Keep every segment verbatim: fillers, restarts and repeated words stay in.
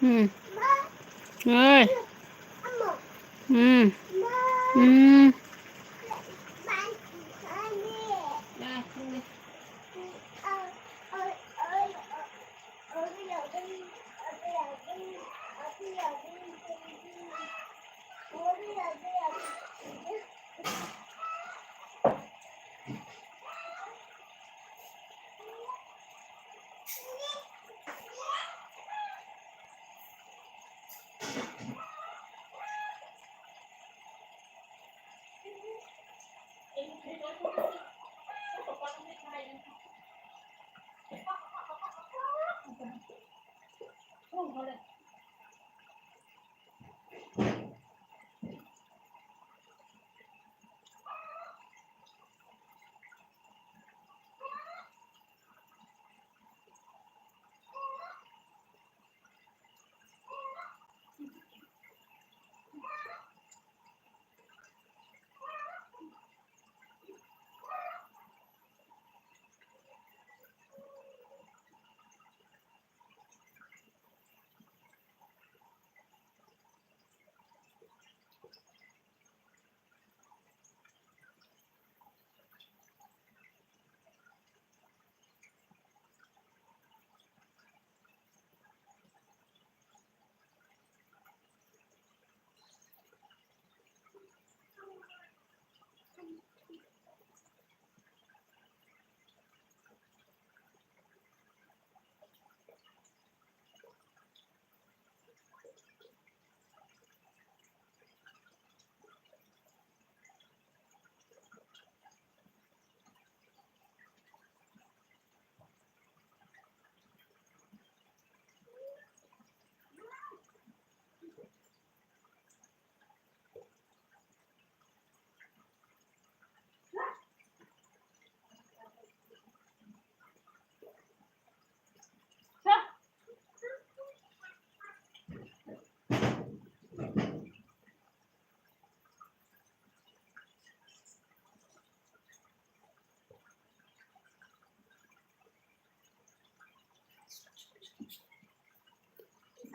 Hmm. Oi. Hmm. Hmm.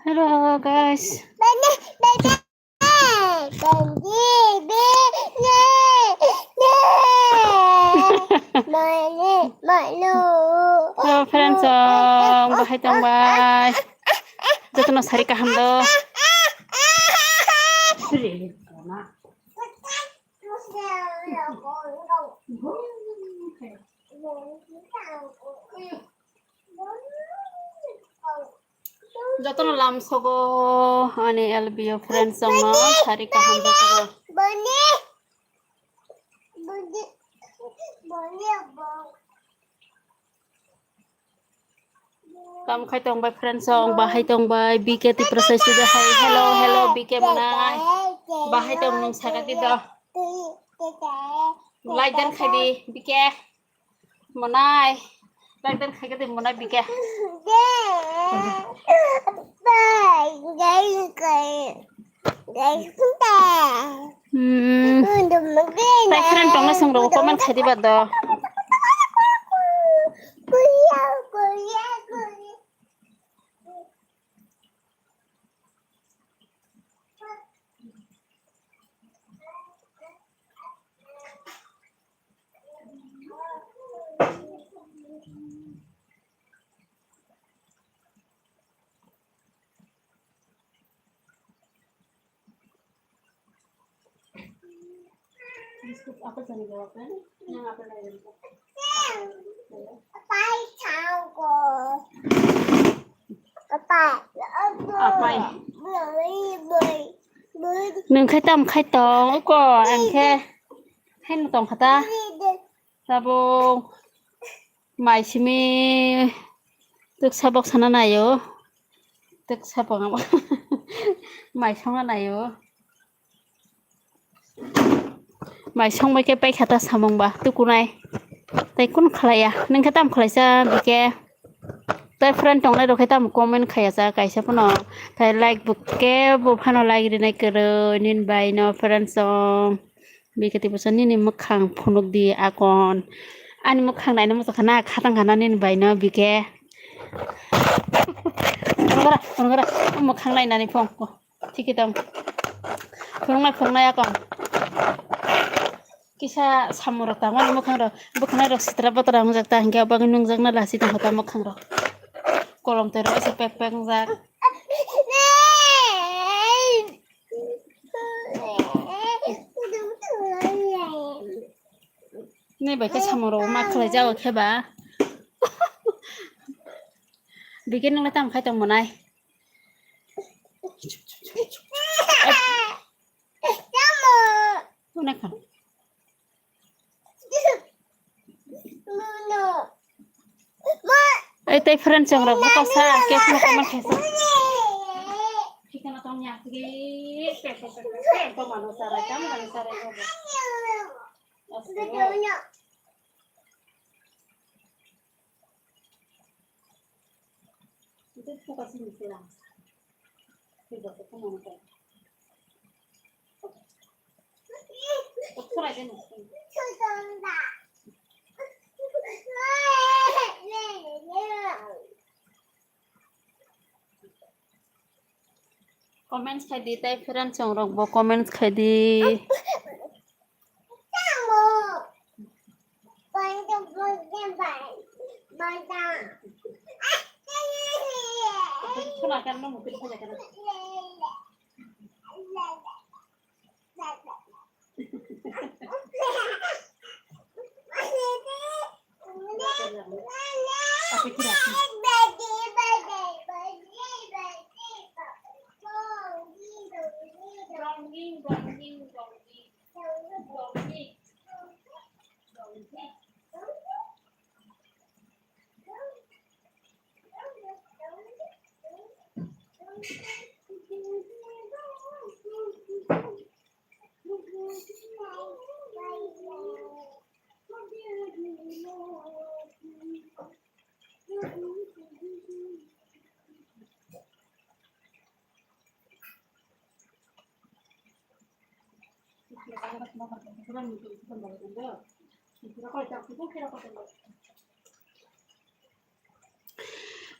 Hello, guys. Hello, friends, um, bahai tong bai. Jotono sari kaham do. Jotono lam sogo ani L B O friends songno sari kaham jotono. Tam khai tong bai friends song, bahai tong bai B K Tiprasa sida hai. Hello, hello, B K manai. Bahai tong nung saka di do. Like dan khai di, B K. Monai. Like dan khai di, monai, B K. Hmm. Tai friend tongna song rogo comment khai di ba do. Apai. Nwng khe tam khai tong ko, ang khe haino tong kha ta. Tabuk mai simi twksa bok sana naio. Twksa bok mai songna naio. Mai songbai khe paikha ta samung ba tukunai. Tai kun khlaiya. Nwng khe tam khlaisa B K. Tai friend tongnai rok khe tam comment khaiya cha kaisa phano. Tai like bo kebo phano like rinai kwrwi nini bai no friend song. B K Tiprasa nini mwkhang phunuk di akon. Ani mwkhang naina muchungkha na khatang khana nini bai no B K. Phunukra, phunukra. Mwkhang nainani phung. Thikhe tong. Phunuknai, phunuknai akong. Kisa samung rok tangmani mwkhang rok. Bwkhanai rok sitra botra wngjak ta hinkhe bagwi nungjak na lasi tongkha ta mwkhang rok. Kolom twi rok se pek pek wngjak. Nini bai khe samung rok ma khlai jago khe ba. Bikhe nwngle tamo khai tong monai. Hwnwi kha. Ei tei friend chwng rok bo kok sa, khe phano comment khe sa. Thikana tong ya, thik, pe, pe, pe, pe, pe, to mano sarai, tamo mano sarai, to bo. Asu. Comments khai di, tai friend chwng rok bo comments khai di.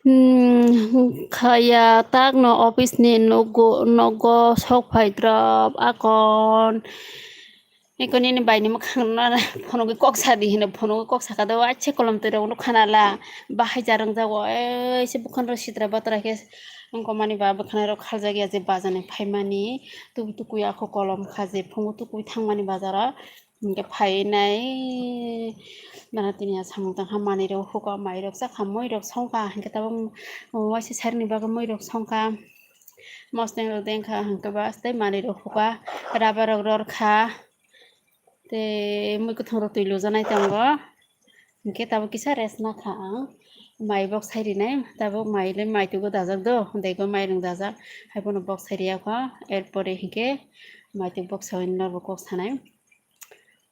Hmm, khaya tak no office ni nogo, nogo sok phai drop akon. Eko nini bai ni mwkhang no phunugwi kok sa di hino, phunugwi kok sa kha do, aise kolom twi rok nukha na la, bahai ja rwng jago, eise bwkhano sitra batra khe wngkha mani ba bwkhano rok khaljak ya je baja ni phaimani, tubu tukui akho kolom kha je phungo tukui thangmani bazaro, hinkhe phai nai nana tini ya samung tang kha, manwi rok hukha, mai rok cha kha, mui rok song kha, hinkhe tabuk waisa sari ni bagwi mui rok song kha. Mosneng rok deng kha, hwnkhe ba tei manwi rok hukha, rubber rok ror kha, tei mui kwthwng rok twi lujanai tongo, hwnkhe tabuk kisa rest nakha ang, mai bok sai rinai, tabuk mai le maitwgo dajak do, dego mairung dajak, haiphano bok sai riya kho, er pore hwnkhe maitwk bok saui norbo kok sanai.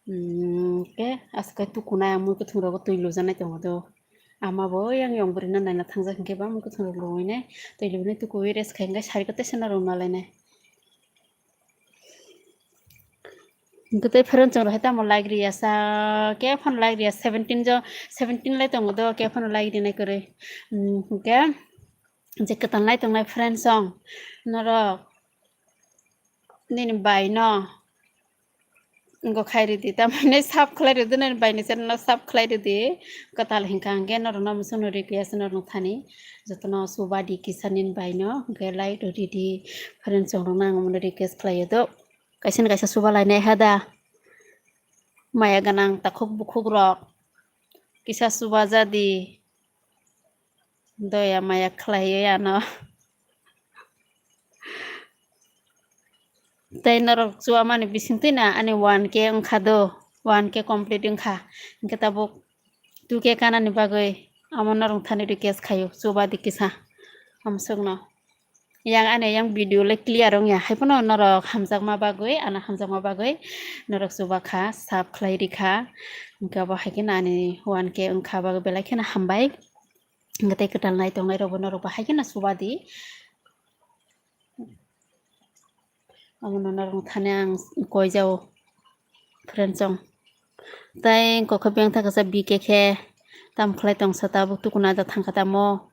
Hwnkhe askhe tukunai ang mui kwthwng rogo twi lujanai tongo do. Ama bo yang yong bwrwino naina thangjak hinkhe ba mui kwthwng rok luwi nai. Twi luwi nai tukuwi rest khai hinkhe sari kwtwi sano rwma lainai. Hinkhe tei friend chwng rok hai tamo like riya sa, khe phano like riya seventeen jo, seventeen lai tongo do, khe phano like rinai kwrwi. Hmm, hinkhe je kwtal nai tongnai friend chwng norok nini bai no go khai ridi, tamni sap khlai ridi, nini bai ni channel no sap khlai ridi. Kwtal hinkha hinkhe norok no muchung no request norok thani jotono chuba di kisa nini bai no hinkhe like rw ridi. Friend chwng rok no ang request khlai do, kaisa ni kaisa chuba lainai ha da, maya gwnang takhuk bukhuk rok kisa chuba ja di. Doya maya khlaiwi ano. Tei norok chuamani bisingtwi na ani one K wngkha do, one K complete wngkha. Hinkhe tabuk two K kanani bagwi amo norok thani request khaio, chuba di kisa amsukno. Yang ani yang video le clear wngya, haiphano norok hamjakma bagwi, ano hamjakma bagwi norok chuba kha, sap khlai rikha. Hinkhe abo hai kheno ani one K wngkha bagwi belai kheno hambai. Hinkhe tei kwtal nai tongnai rokbo norok bo hai kheno chuba di. Abono norok thani ang koi jao friend chwng. Tei kokha beng thaka sa B K khe tam khlai tong sa tabuk tukuna da thangkha tamo.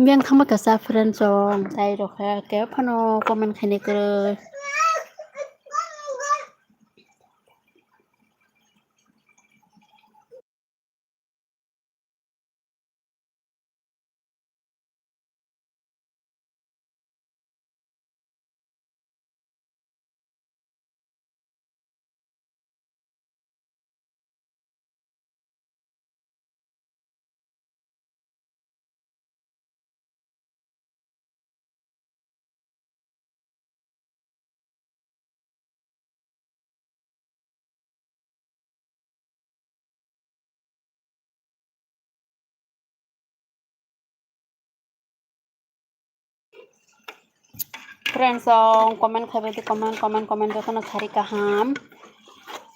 Biyang thangma kasa friend song tai rok khe phano comment khainai kwrwi. Friends, song comment khai bai di, comment, comment, comment jotono sari kaham.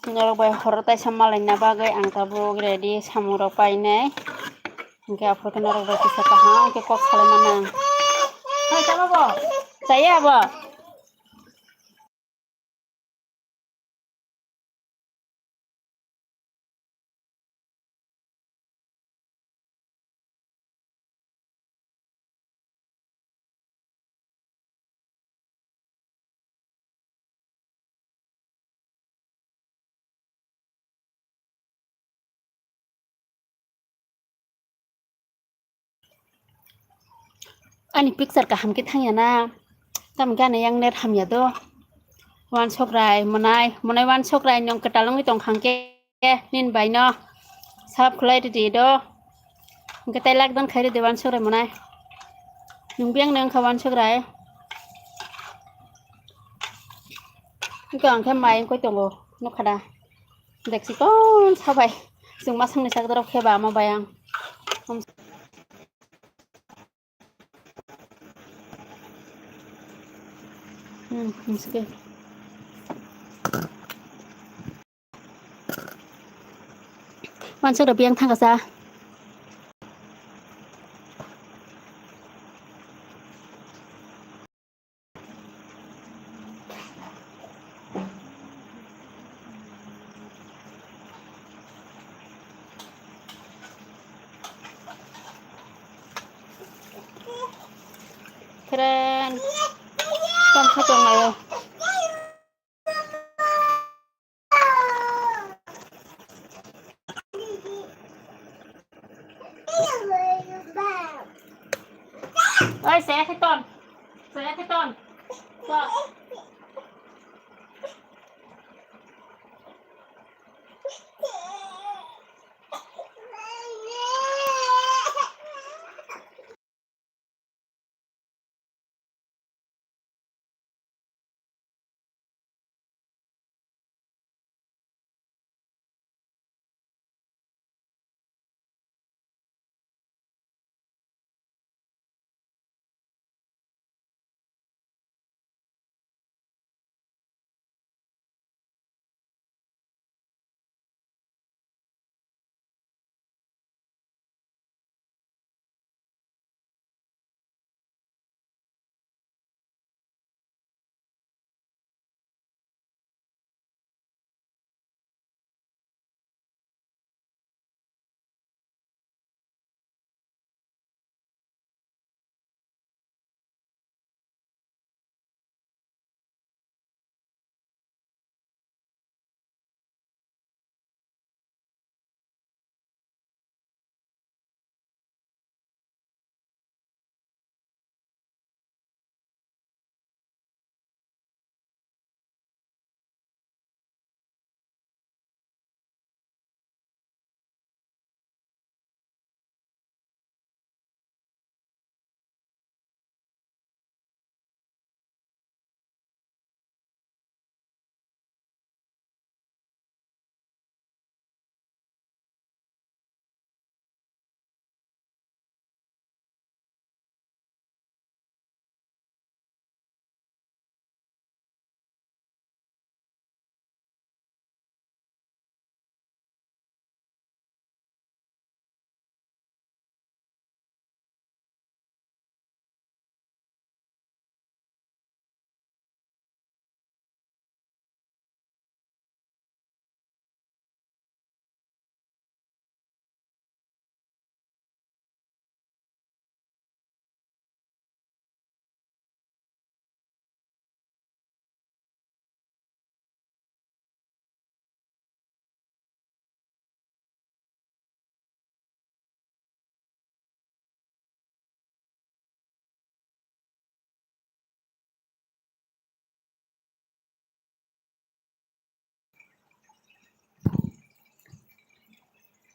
Norok bai horo taisa malaina bagwi ang tabuk ready samung rok painai. Hwnkhe aphuru khe norok bai kisa kaham khe kok salai mano. Hai, tamo bo? Chaya abo? Ani picture kaham khe thangya na? Tamo khe ani yang net hamya do. Wansokrai, monai, monai wansokrai nwng kwtal wngwi tongkha hwnkhe nini bai no sap khwlai rwdi do. Hwnkhe tai lockdown khai rwdi wansokrai monai. Nwng biyang nwng kha wansokrai. Hwnkhe ang khe mai wngkoi tongo nukha da. Deksikon sabai. Chwng masangni sak dorok khe ba omo bai ang. Hmm, miske. Wansok rok biyang thangkasa. Keren. Tongkha tonglaio. Oi, saya khe ton. Saya khe ton. Ton.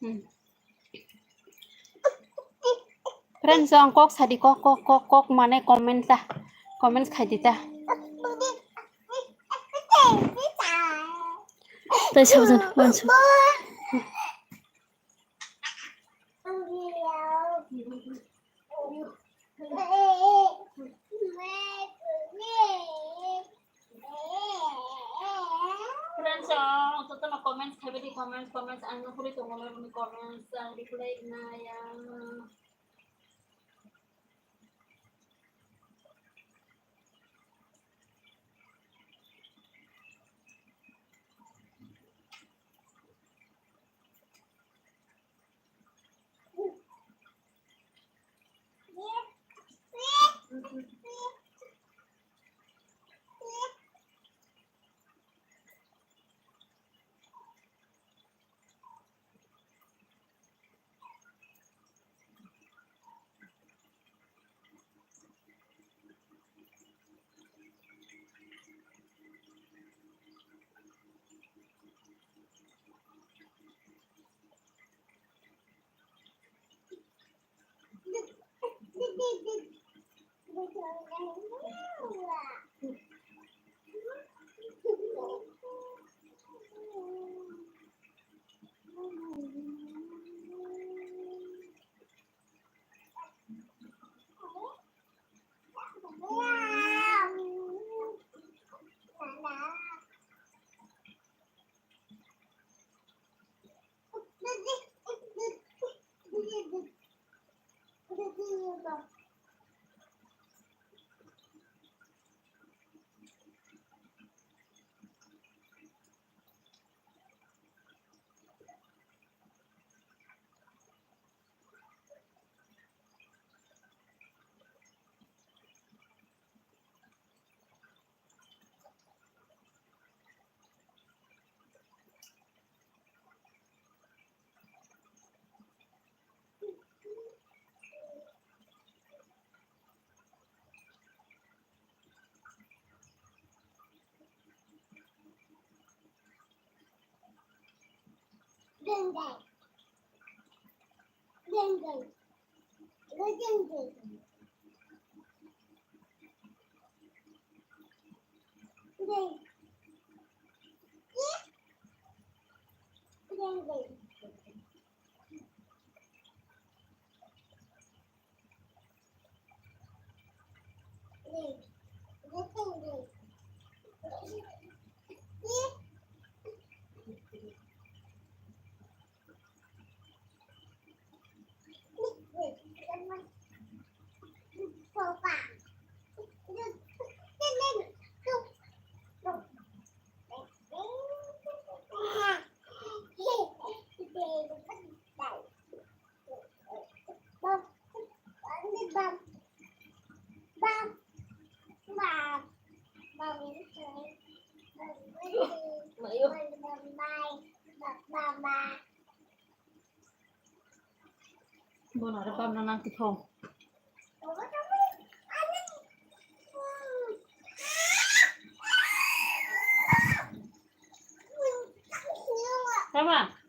Hmm. Friends, ang kok sadi, kok, kok, kok, kok, mane comment ta, comments khai di ta. Tai sabjan, wansu. Friends, jotono comments khaibai di, comments, comments, ang nukgwi tongo norokni comments, ang reply nai ang. Bono aro bamna nang tithong. Tama?